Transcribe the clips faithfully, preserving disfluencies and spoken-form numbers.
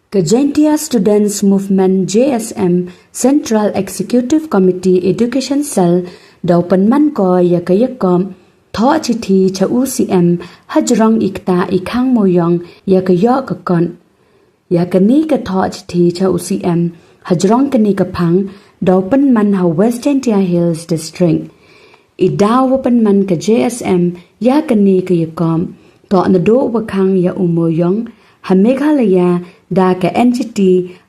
Ka Jaintia Students Movement, J S M, Central Executive Committee Education Cell, da u pynman ko ïa ka ïakob thoh chithi cha u C M hajrong i ktah i khang mooïong ïa ka ïoh ka kot. Ïa kane ka thoh chithi cha u C M hajrong kane ka phang, da u pynman ha West Jaintia Hills District. I daw wa pynman ka J S M ïa kane ka ïakob, toh naduh wa khang ïa u mooïong ha Meghalaya da ka N G T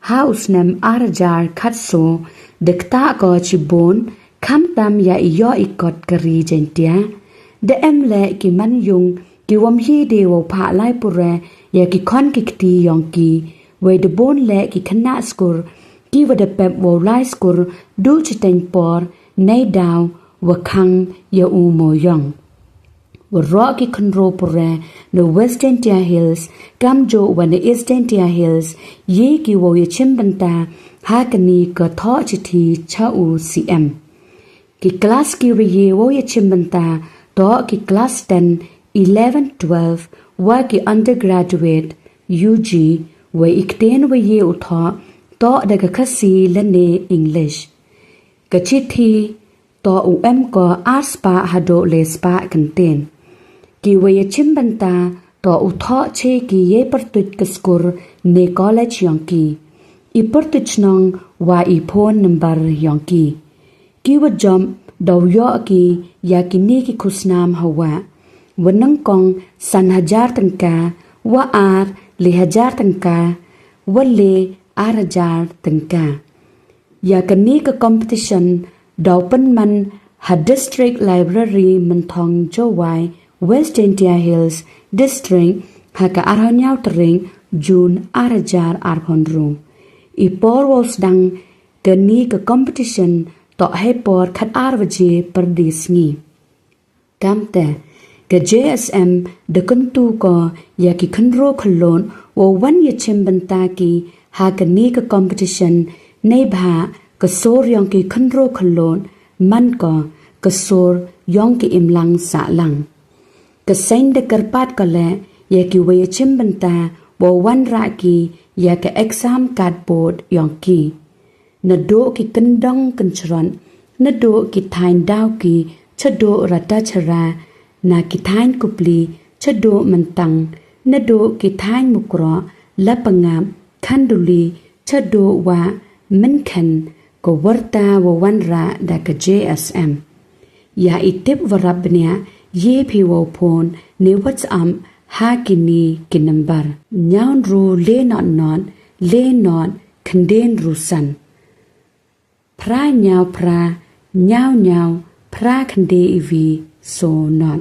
ha u snem ar hajar khatsaw, da ktah ko shibun, khamtam ïa i ïoh i kot ka ri Jaintia. Da em leh ki man ïung ki wym hi de wow phah lai pure ïa ki khon ki kti ïong ki, wei da bun leh ki khynnah skur ki wa da pep wow lai skur duh shiteng por, neidaw wa khang ïa u mooïong. Waroh ki khynroo pure na West Jaintia Hills, kamjooh wa na East Jaintia Hills, ye ki wow ïa chim bynta ha kane ka thoh chithi cha u C M. Ki klas ki wa ye wow ïa chim bynta toh ki klas ten, eleven, twelve, wa ki undergraduate, U G, wei i ktien wa ye u thoh toh da ka Khasi lane English. Ka chithi toh u em ko ar spah haduh le spah kyntien. Ki wa ïa chim bynta toh u thoh che ki ye pyrtuit ka skur ne college ïong ki, i pyrtuit shnong wa i phone number ïong ki. Ki wa jop da u ïoh ki ïa kine ki khusnam ha wa, wa nyngkong san hajar tyngka, wa ar le hajar tyngka, wa le ar hajar tyngka. Ïa kane ka competition da u pynman ha District Library Mynthong Jowai, West Jaintia Hills District, ha ka arphew hynñiew tarik June ar hajar arphew hynriew. I por wow sdang kane ka competition toh hei por khat ar baje pyrdi sngi. Kamte, ka J S M da kyntu ko ïa ki khynroo khyllood wow wan ïa chim bynta ki ha kane ka competition, neibhah ka sur ïong ki khynroo khyllood man ko ka sur ïong ki imlang sahlang. Ka seng da kyrpad ko leh ïa ki wa ïa chim bynta wow wanrah ki ïa ka exam cardboard ïong ki. Naduh ki kyndong kynchrot, naduh ki thaiñ Dawki, chaduh Ratacherra, na ki thaiñ Kupli, chaduh Myntang, naduh ki thaiñ Mukroh, Lapangap, Khanduli, chaduh wa Mynkhen, ka wyrta wa wanrah da ka J S M. Ïa i tip wa rap bniah, ye phi wow phone ne WhatsApp ha kine ki number: hynñiew hynriew le nod nod le nod khynde hynriew san, phra hynñiew phra hynñiew hynñiew phra khynde iwi saw nod.